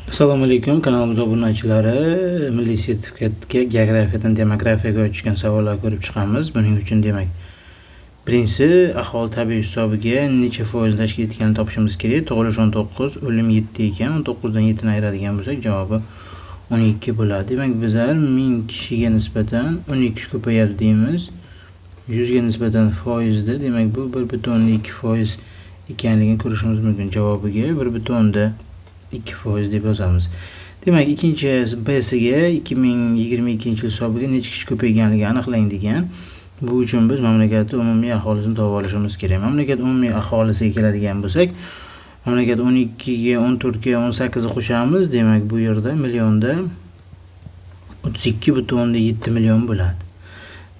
Assalomu alaykum, kanalimiz obunachilari. Milliy sertifikatga geografiyadan demografiyaga tushgan savollar ko'rib chiqamiz. Buning uchun demak, birinchisi aholi tabiiy hisobiga necha foiz tashkil etganini topishimiz kerak. Tug'ilish 19, o'lim 7 ekan. 19 dan 7 ni ayiradigan bo'lsak, javobi 12 bo'ladi. Demak, bizlar 1000 kishiga nisbatan 12 kishi ko'payadi deymiz. 100 ga nisbatan foizda, demak bu 1,2% ekanligini ko'rishimiz mumkin. Javobiga 1,2% deb yozamiz. Demak, ikkinchi B-siga 2022 yil hisobiga necha kishi ko'payganligi aniqlang degan. Bu uchun biz mamlakat umumiy aholisini topib olishimiz kerak. Mamlakat umumiy aholisiga keladigan bo'lsak, mamlakat 12 ga, 14 ga 18 ni qo'shamiz. Demak, bu yerda millionda 32,7 million bo'ladi.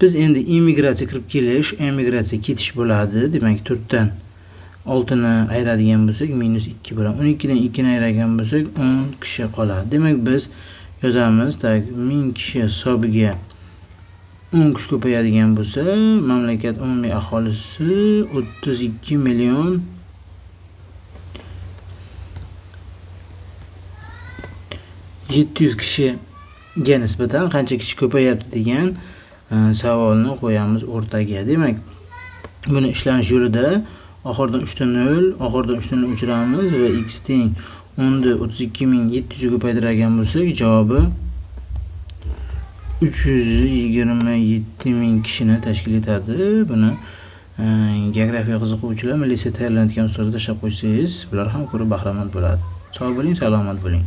Biz endi immigratsiya kirib kelish, emigratsiya ketish bo'ladi. Demak, 4 dan 6 ni ayiradigan bo'lsak, minus 2 bo'ladi. 12 dan 2 ni ayiradigan bo'lsak, 10 kishi qoladi. Demak, biz yozamiz, tak 1000 kishi hisobiga 10 kishi ko'payadigan bo'lsa, mamlakat umumiy aholisi 32 million 700 kishiga nisbatan qancha kishi ko'payapti degan savolni qo'yamiz o'rtaga. Demak, buni ishlanish yo'lida oxiridan 3 ta 0, oxiridan 3 ta 0 o'chiramiz va x teng 10 ni 32700 ga ko'paytiradigan bo'lsak, javobi 327 ming kishini tashkil etadi. Buni geografiya qiziquvchilar, milliy tayyorlanayotgan ustozga tashlab qo'ysangiz, bular ham ko'rib bahramand bo'ladi. Sog' bo'ling, salomat bo'ling.